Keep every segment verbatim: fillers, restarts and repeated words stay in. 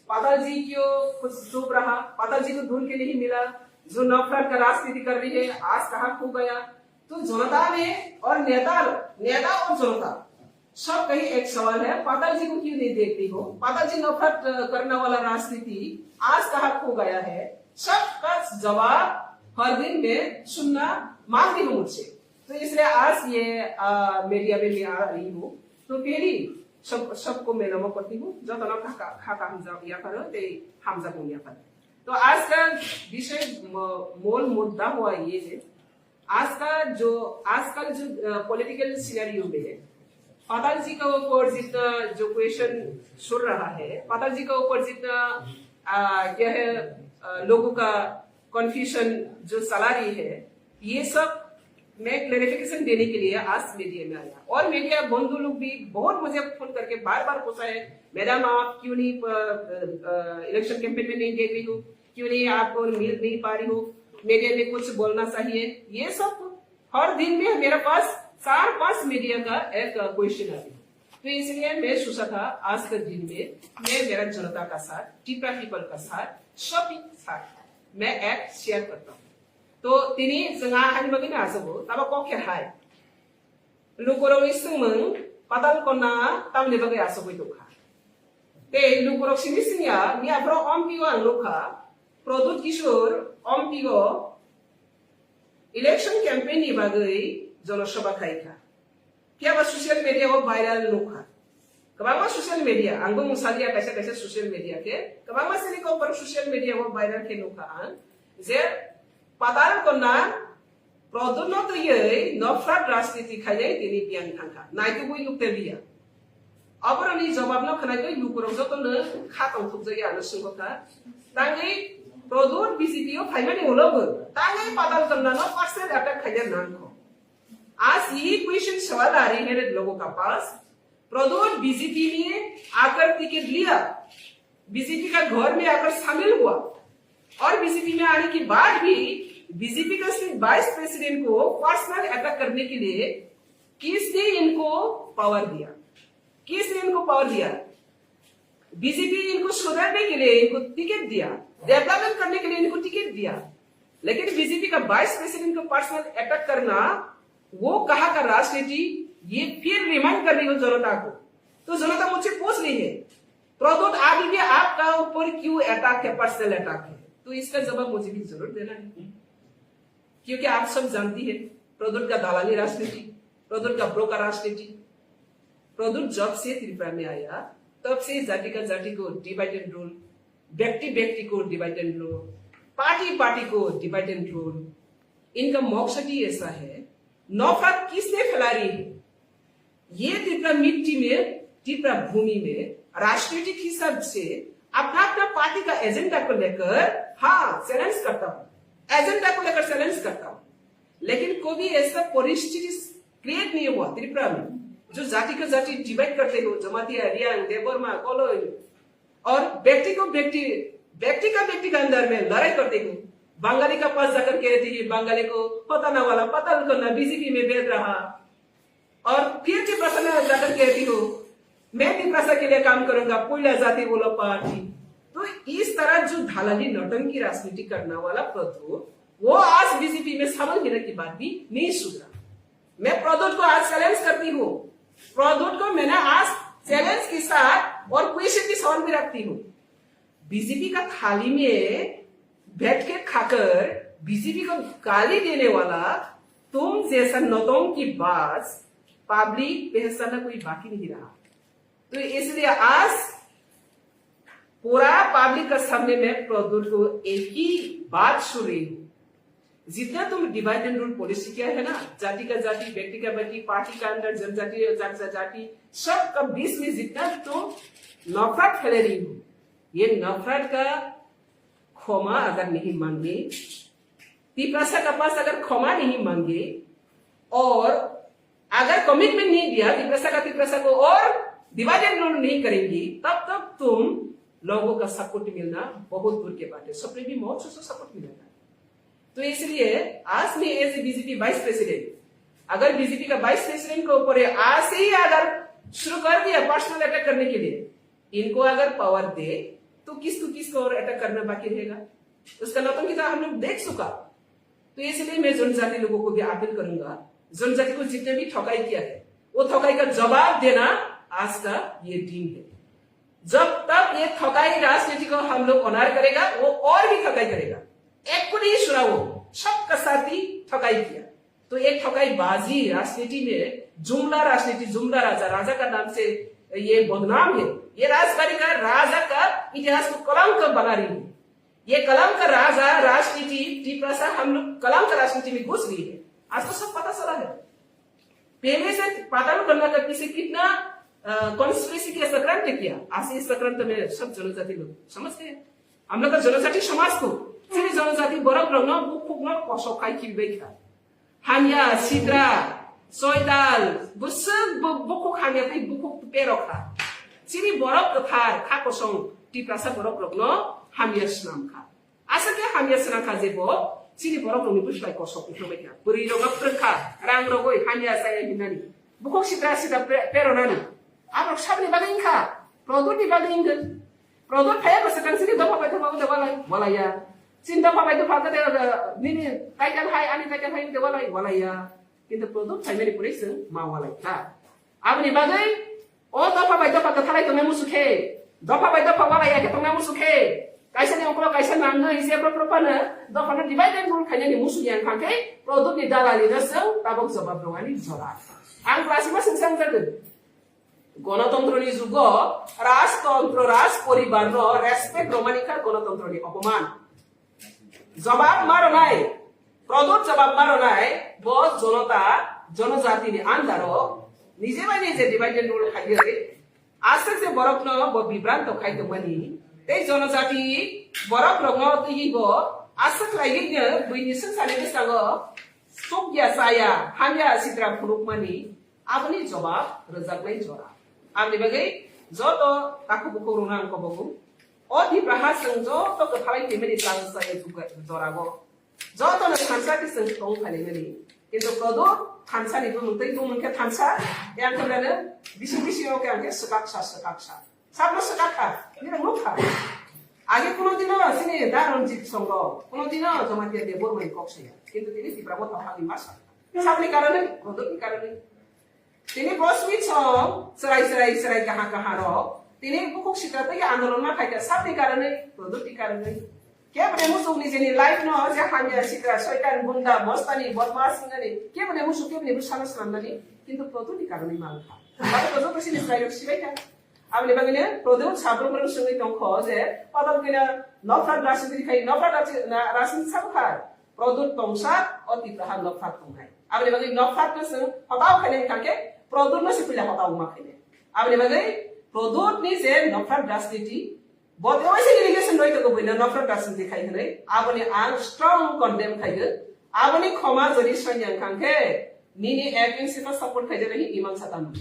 पाताल जी क्यों कुछ चुप रहा? पाताल जी को दूर क्यों नहीं मिला? जो नफरत का राजनीति कर रही है, आज कहाँ खो गया? तो जनता ने और नेता, नेता और जनता, सब कहीं एक सवाल है, पाताल जी को क्यों नहीं देखती हो? पाताल जी नफरत, अ, करने वाला राजनीति आज कहाँ खो गया है? सबका जवाब हर दिन मैं सुनना मांगती हूँ मुझसे। तो इसलिए आज ये, अ, मीडिया में मैं आ रही हूँ। तो पहली सब, सबको मैं नमो करती हूँ। जो तना खा, खा, खा हम जा, या करो, ते हम जा, या करो। तो आज का विषय, म-, मूल मुद्दा हुआ ये है, आज का जो, आजकल जो, अ, पॉलिटिकल सिनेरियो में है, पाताल जी का ऊपर जितना जो क्वेश्चन सुन रहा है, पाताल जी का ऊपर जितना, अ, क्या है, अ, लोगों का कन्फ्यूजन जो चला रही है, ये सब मैं क्लैरिफिकेशन देने के लिए आज मीडिया में आया। और मीडिया बंधु लोग भी बहुत मुझे फोन करके बार बार पूछा है, "मैडम, आप क्यों नहीं, अ, अ, अ, इलेक्शन कैंपेन में नहीं देख रही हो?" क्यों नहीं, आपको मिल नहीं पा रही हो, मीडिया में कुछ बोलना चाहिए। ये सब हर दिन में मेरे पास चार पांच मीडिया का एक क्वेश्चन आ रही है। तो इसलिए मैं सोचा था आज के दिन में मैं मेरा जनता का साथ, टिपरा पीपल का साथ, सभी साथ मैं एक शेयर करता हूँ। तो tini chwng a hani bagwi no aswk, tabo kok khe hai. Lukurokni swngmung, Patal Konna tamni bagwi asugwi tongkha? Tei lukurok simi simi ya, miya phoro M P o ang nukha, Pradyut Kishore M P o election campaign ni bagwi jonosabha khaikha. Phiyaba social media o viral nukha. Kwbangma social media, angbo mung salia kaisa kaisa social media khe, kwbangma sini kok borok social media o viral khe nukha ang, je Patal Konna Pradyut no twiwi nofrat rajniti khainai tini biyang thangkha. Naitugwi nukte liya. Aboroni jobab no khwnaiwi lukurok jotono kha tongthokjagwi ano swngkha. Tangwi Pradyut B J P o phaimani ulo bo tangwi Patal Konna no personal attack khaina nangkho. As ye question sawal aa rahe hain logo ka paas, Pradyot BJP ने आकर टिकट लिया, बीजेपी का घर में आकर शामिल हुआ और बीजेपी में आने के बाद भी बीजेपी का सिर्फ वाइस प्रेसिडेंट को पर्सनल अटैक करने के लिए किसने इनको पावर दिया? किसने इनको पावर दिया? बीजेपी इनको सुधरने के लिए इनको टिकट दिया, डेवलपमेंट करने के लिए इनको टिकट दिया, लेकिन बीजेपी का वाइस प्रेसिडेंट को पर्सनल अटैक करना, वो कहाँ का राजनीति? ये फिर रिमाइंड कर रही हूँ जनता को। तो जनता मुझसे पूछ रही है, प्रद्युत, अभी भी आपका ऊपर क्यों अटैक है, पर्सनल अटैक है? तो इसका जवाब मुझे भी जरूर देना है, क्योंकि आप सब जानती है प्रद्युत का दलाली राजनीति, प्रद्युत का ब्रोकर राजनीति। प्रद्युत जब से त्रिपुरा में आया, तब से जाति का जाति को डिवाइड एंड रूल, व्यक्ति व्यक्ति को divide and rule, party party को डिवाइड एंड रूल। इनका मकसद ही ऐसा है, नफरत किसने फैला रही है? ये त्रिपुरा मिट्टी में, त्रिपुरा भूमि में राजनीतिक हिसाब से अपना अपना पार्टी का एजेंडा को लेकर, हाँ, चैलेंज करता हूँ, एजेंडा को लेकर चैलेंज करता हूँ, लेकिन कभी ऐसा परिस्थिति क्रिएट नहीं हुआ त्रिपुरा में जो जाति को जाति डिवाइड करते हो, जमातिया, रियांग, देबबर्मा, कलोई, और व्यक्ति को व्यक्ति, व्यक्ति का व्यक्ति के अंदर में लड़ाई करते हो। बंगाली का पास जाकर कहती है बंगाली को, पता ना वाला पता उनको ना, बीजेपी में बैठ रहा। और फिर तिप्रसा में जाकर कहती हो, मैं तिप्रसा के लिए काम करूंगा, कोयला जाति बोला पार्टी। तो इस तरह जो धालाली नौटंकी राजनीति करने वाला प्रद्युत, वो आज बीजेपी में शामिल होने के बाद भी नहीं सुधरा। मैं प्रद्युत को आज चैलेंज करती हूँ, प्रद्युत को मैंने आज चैलेंज के साथ और क्वेश्चन की सवाल भी रखती हूँ। बीजेपी का थाली में बैठ के खाकर बीजेपी को गाली देने वाला तुम जैसा नौटंकी बाज पब्लिक पहचानना कोई बाकी नहीं रहा। तो इसलिए आज पूरा पब्लिक का सामने मैं प्रद्युत को एक ही बात सुन रही हूँ, जितना तुम डिवाइड एंड रूल पॉलिसी किया है ना, जाति का जाति, व्यक्ति का व्यक्ति, पार्टी का अंदर जनजाति, जाति का जाति, सब का बीच में जितना तुम नफरत फैला रही हो, ये नफरत का क्षमा अगर नहीं मांगे, तिप्रसा का पास अगर क्षमा नहीं मांगे और अगर कमिटमेंट नहीं दिया तिप्रसा का तिप्रसा को और डिवाइड एंड रूल नहीं करेंगी, तब तक तुम लोगों का सपोर्ट मिलना बहुत दूर के बात है। सपने भी मौत से सपोर्ट मिलेगा। तो इसलिए आज मैं as a BJP vice president, अगर बीजेपी का वाइस प्रेसिडेंट के ऊपर है, आज से ही अगर शुरू कर दिया पर्सनल अटैक करने के लिए, इनको अगर पावर दे, तो किस तो किसको और अटैक करना बाकी रहेगा? उसका नौटंकी तो हम लोग देख चुका। तो इसलिए मैं जनजाति लोगों को भी अपील करूंगा, जनजाति को जितने भी ठगाई किया है, वो ठगाई का जवाब देना आज का ये दिन है। जब तक ये ठगाई राजनीति को हम लोग ऑनर करेगा, वो और भी ठगाई करेगा। एक को नहीं सुना, वो सबका साथ ही ठगाई किया। तो ये ठगाईबाजी राजनीति में जुमला राजनीति, जुमला राजा, राजा का नाम से ये बदनाम है। ये राजबाड़ी का राजा का इतिहास को कलंक बना रही है। ये कलंक राजा राजनीति, टिप्रासा हम लोग कलंक राजनीति में घुस गई है। आज तो सब पता चला है। पहले से पाटन गणना का पीछे कितना कॉन्स्पिरेसी किया, षड्यंत्र किया। आज इस षड्यंत्र में सब जनजाति लोग समझ गए। Amlaka jonojati somaj tu, chini jonojati borok rokno bukhuk no kosok khai khibibai kha. Hamya, sidra, soidal, bwswk bu-, bukhuk hamya tei bukhuk perok kha. Chini borok kwthar, kha kosong, Tiprasa borok rokno hamya swnam kha. Aswk khe hamya swnam kha je bo chini borok rokni bwslai kosok wngthangbai kha. Bwrwi rokno phrwng kha, rang rogwi hamya chaya hinani. Bukhuk sidra sidra pe-, peronani. Aborok sabni bagwi wngkha, Prodot ni bagwi wngkha. Prodot phaiya ko swkang chini dopha bai dopha wngde walai, walaiya. Chini dopha bai dopha khe de, nini title hai, ani title hai wngde walai, walaiya. Kintu Prodot phaimani pore chwng ma walai kha. Aboni bagwi o dopha bai dopha kwthalai tongnai musu khe, dopha bai dopha walaiya khe tongnai musu khe, kaisa ni ongkolo kaisa nangwi je bro bro phano dopha no divide and rule khainani musu yang kha khe Prodot ni dalali no chwng tabok jawab rwani jora. Ang klasima swngchang jagwi. Gonotontro ni jugo rajtontro, raj poribar no respect romani kha gonotontro ni opoman. Jawab ma rwnai, Prodot jawab ma rwnai, bo jonota, jonojati ni andaro, nije bai nije divide and rule khaiwi, aswk je borok no bo bibranto khai tongmani, tei jonojati borok rok no twiwi bo aswk laiwi no buini swngcharni bwskango sukya chaya, hamya sitra phunukmani, Aboni jawab rwjaknai jora. Aboni bagwi joto takhuk bukhuk rwna ang kobogo. O Tipraha chwng joto kwphalai phaimani chang chaya juga-, jorago. Jotono thansa khe chwng tong phailaimani. Kintu kodo thansa ni bumung tei bumung khe thansa, yang khe belano bising bising o khe ang khe swkaksa swkaksa. Sabno swkakha, nini nukha. Age kuno dino chini da Ranjit Songho, kuno dino Jamatia Debbarma ni kok saya. Kintu tini Tipra Motha phagwi ma sa. Sabni karone, kodokni karone. Tini bo switch o chwrai chwrai chwrai kaha kaha rok. Tini bukhuk sitra tei andolon ma khaikha sabni karone, product ni karone. Kebne musuk ni jeni life no je hamya sitra soitan gunda bostani bodmas hinani. Kebne musuk kebne bwsano swnamnani. Kintu product ni karone mankha. Abo to joto sini chwrai rok sibai kha. Aboni bagwi ne product sabrok rok swngwi tongkho je padok kena nokha rajniti khai nokha rajniti sabo kha. Product tongsa, o Tipraha nokphar tongnai. Aboni bagwi nokphar no chwng hotao khainai hwnkha khe product no se puila hotao ma khainai. Aboni bagwi product ni je nokphar rajniti, bo tei waisa irrigation roi tongo buino nokphar rajniti khai hwnwi, aboni ang strong condemn khaio. Aboni khoma jodi sonya hwnkha khe nini against no support khaijak nai imang satan.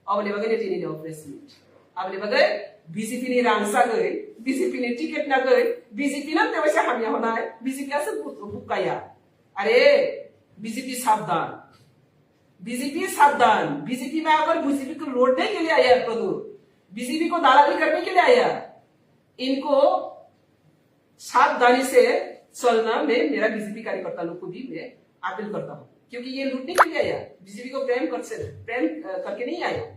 Aboni bagwi ni tini ni press meet. Aboni bagwi B J P ni rang sagwi, B J P ni ticket nagwi, B J P no tewaisa hamya honai, B J P aswk bu-, bukaya. Are, B J P sabdan. B J P sabdan. B J P में अगर B J P को लूटने के लिए आया है प्रभु, B J P को दलाली करने के लिए आया है, इनको सावधानी से चलना, मैं मेरा B J P कार्यकर्ता लोग को भी मैं अपील करता हूँ, क्योंकि ये लूटने के लिए आया, B J P को प्रेम कर से, प्रेम, अ, करके नहीं आया।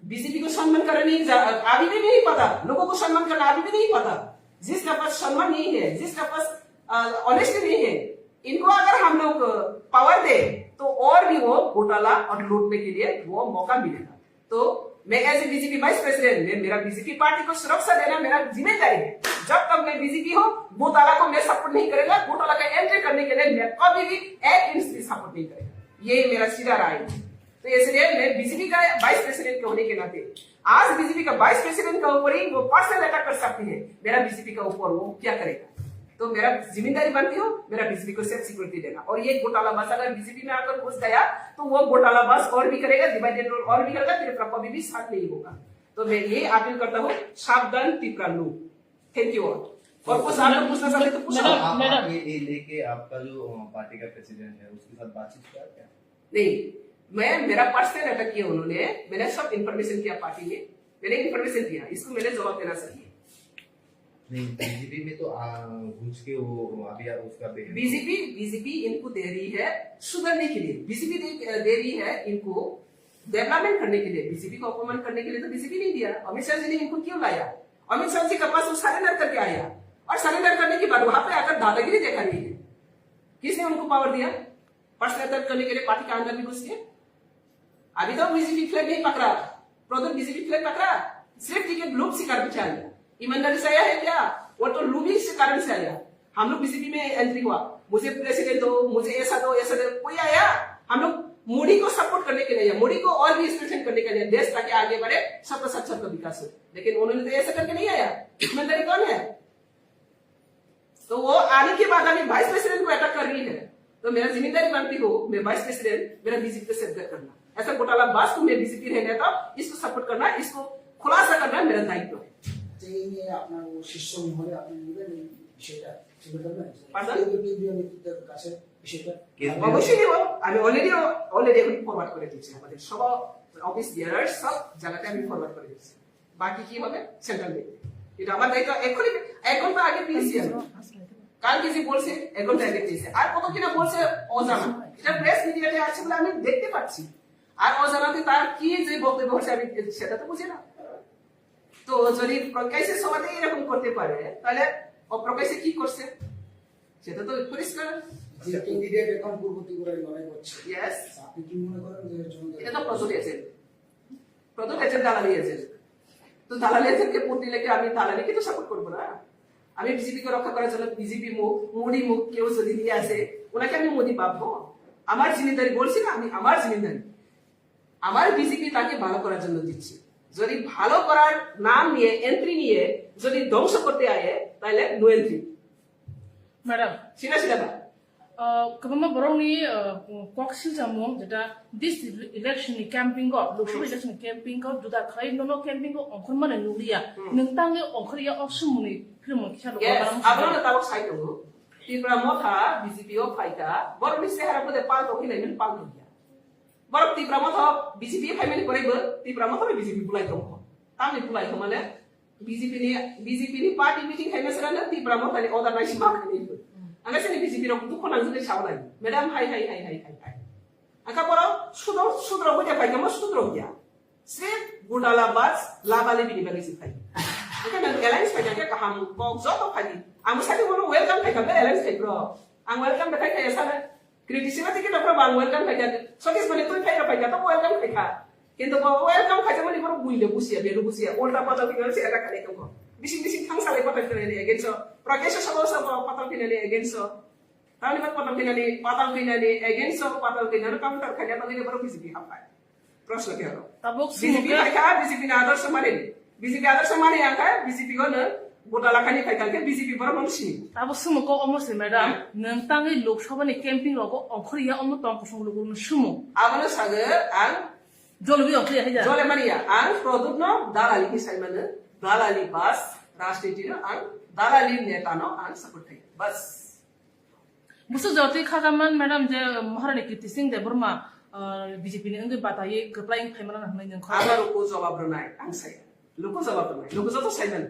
B J P को सम्मान करना नहीं जा-, अभी भी नहीं पता, लोगों को सम्मान करना अभी भी नहीं पता। जिसका पास सम्मान नहीं है, जिसका पास, अ, ऑनेस्टी नहीं है, इनको अगर हम लोग पावर दे, तो और भी वो घोटाला और लूटने के लिए वो मौका मिलेगा। तो मैं as a B J P vice president, मैं, मेरा B J P पार्टी को सुरक्षा देना मेरा जिम्मेदारी है। जब तक मैं B J P हूँ, घोटाला को मैं सपोर्ट नहीं करेगा, घोटाला का एंट्री करने के लिए मैं कभी भी एक इंच भी सपोर्ट नहीं करेगा। ये मेरा सीधा राय है। तो इसलिए मैं B J P का वाइस प्रेसिडेंट होने के नाते आज B J P का वाइस प्रेसिडेंट का ऊपर ही वो पर्सनल अटैक कर सकती है, मेरा B J P का ऊपर वो क्या करेगा? तो मेरा जिम्मेदारी बनती हो, मेरा B J P को सेफ सिक्योरिटी देना। और ये घोटाला बस अगर B J P में आकर घुस गया, तो वो घोटाला बस और भी करेगा, डिवाइड एंड रूल और भी करेगा, तेरे प्रभु भी साथ नहीं होगा। तो मैं ये अपील करता हूँ, सावधान टिपरा लोग। Thank you all. और कुछ आप लोग पूछना चाहते तो पूछो। मैडम, आप, मैडम। आप ये, ये लेके आपका जो, अ, पार्टी का प्रेसिडेंट है, उसके साथ बातचीत किया क्या? नहीं, मैं, मेरा पर्सनल अटैक किया उन्होंने, मैंने सब इन्फॉर्मेशन किया पार्टी में, मैंने इन्फॉर्मेशन दिया, इसको मैंने जवाब देना चाहिए। नहीं, बीजेपी में तो, आ, घुस के वो अभी उसका भी है। बीजेपी, बीजेपी इनको दे रही है सुधरने के लिए, बीजेपी दे, दे रही है इनको डेवलपमेंट करने के लिए। बीजेपी को अपमान करने के लिए तो बीजेपी नहीं दिया। अमित शाह जी ने इनको क्यों लाया? अमित शाह जी के पास वो सरेंडर करके आया, और सरेंडर करने के बाद वहां पे आकर दादागिरी दिखा रही है। किसने उनको पावर दिया पर्सनल अटैक करने के लिए पार्टी के अंदर भी घुस के? अभी तो बीजेपी फ्लैग नहीं पकड़ा, प्रद्युत बीजेपी फ्लैग पकड़ा, सिर्फ टिकट लोभ से कर बेचारे। ईमानदारी से आया है क्या? वो तो लोभी से कारण से आया। हम लोग बीजेपी में एंट्री हुआ, मुझे प्रेसिडेंट दो, मुझे ऐसा दो, ऐसा दो, कोई आया? हम लोग मोदी को सपोर्ट करने के लिए आया, मोदी को और भी स्ट्रेंथन करने के लिए, देश ताकि आगे बढ़े, सबका साथ सबका विकास हो। लेकिन उन्होंने तो ऐसा करके नहीं आया। ईमानदारी कौन है? तो वो आने के बाद अभी वाइस प्रेसिडेंट को अटैक कर रही है। तो मेरा जिम्मेदारी बनती हो, मैं वाइस प्रेसिडेंट, मेरा बीजेपी को सेफगार्ड करना। ऐसा घोटाला बाज को मैं बीजेपी रहने तो इसको सपोर्ट करना, इसको खुलासा करना मेरा दायित्व है। এই নিয়ে আপনার ও শীর্ষ মহলে আপনি নেবেন এই বিষয়টা তুলে ধরবেন? পারবেন? কেন্দ্রীয় নেতৃত্বের কাছে বিষয়টা কেন্দ্রীয় অবশ্যই দেব। আমি অলরেডি, অলরেডি এখন ফরওয়ার্ড করে দিচ্ছি আমাদের সব অফিস বিয়ারার, সব জায়গাতে আমি ফরওয়ার্ড করে দিচ্ছি। বাকি কি হবে? Central meeting. এটা আমার দায়িত্ব। এখনই এক ঘন্টা আগে পেয়েছি আমি। কালকে যে বলছে, এক ঘন্টা আগে পেয়েছে। আর কত কিনা বলছে অজানা। এটা প্রেস মিডিয়াতে আছে বলে আমি দেখতে পাচ্ছি। আর অজানাতে তার কি যে বক্তব্য হচ্ছে আমি সেটা তো বুঝি না। তো যদি প্রকাশ্যে সভাতে এরকম করতে পারে, তাহলে অপ্রকাশ্যে কি করছে? সেটা তো পরিষ্কার। যে ক্যান্ডিডেট এখন পূর্ব ত্রিপুরায় লড়াই করছে, ইয়েস। আপনি কি মনে করেন যে জনগণ এটা তো প্রচুর এজেন্ট। প্রথম এজেন্ট দালালি এজেন্ট। তো দালালি এজেন্টকে ভোট দিলে কি আমি দালালিকে তো সাপোর্ট করবো না? আমি বিজেপিকে রক্ষা করার জন্য বিজেপি মুখ, মোদি মুখ কেউ যদি নিয়ে আসে, ওনাকে আমি মোদি ভাববো? আমার জিম্মেদারি বলছি না, আমি আমার জিম্মেদারি। আমার বিজেপি তাকে ভালো করার জন্য দিচ্ছি। যদি ভালো করার নাম নিয়ে, এন্ট্রি নিয়ে যদি ধ্বংস করতে আয়, তাহলে no entry. Madam. Sina sina ba. Uh, kwbangma borokni, uh, kok silchamung, jeta this election ni camping o, Lok Sabha Hmm. election ni camping o, juda khlai nono camping o ongkhormani nukliya. Hmm. Nwng tangwi ongkhorya o sumungni philmung kisa rok Yes, tabok abono sai tongo. Tipra Motha B J P o phaikha, borokni sehara bode pal tong hinai mani pal tongya. Borok Tipra Motha B J P phaimani pore bo Tipra Motha B J P bulai tongkho. Tamni bulai tongmane B J P ni, B J P ni party meeting khaima srana Tipra Motha ni order nai sima khaini. Ang sini B J P rok dukho nang jini sabalai. Madam, hai, hai, hai. Ang ka borok sudro, sudro hoja pai kama sudro hoja. Srip gudala bas labali bini bagi si khai. Ang ka nang alliance khai ka kaham kok joto khai. Ang sani bono welcome khai ka alliance khai bro. Ang welcome khai khai sana. Criticism tike nokra bang welcome khaikha. Sokis mane twi phaikha phaikha to welcome khaikha. Kintu bo welcome khaikha mani borok buile busia, belu busia, ulta patal khe se attack khalai tongkho. Bising bising thang salai patal khe nani against o. Prakash sabo sabo patal khe nani against o. Tani patal khe nani, patal khe nani against o, patal khe nani counter khaina bagwi borok B J P hapai. Proshno khe aro. Tabuk B J P sumo khe phaikha, B J P ni adorsho mani. B J P adorsho mani ang khe, B J P gono bota lakhani phaikha khe B J P borok mano sini. Tabuk sumo kok omo se, madam. Hmm? Nwng tangwi Lok Sabha ni camping rogo ongkhorya omo tong kosong lukurokno sumo. Abono sago ang jolwi ongkhorya hai ja. Jole mani ya, ang Pradyut no dalali khe sai mano, dalali bas, rajniti no ang, dalali neta no ang support khai. Bas. Busu jotwi khakaman madam je Maharani Kirti Singh Debbarma, uh, B J P ni wngwi bataiwi kwplai wng phaimana hwnwi nwng khoro. Abo luku jawab rwnai, ang sai. Luku jawab rwnai. Luku joto sai mano.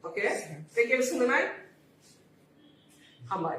Okay? Thank you, Sundanai. Hambai.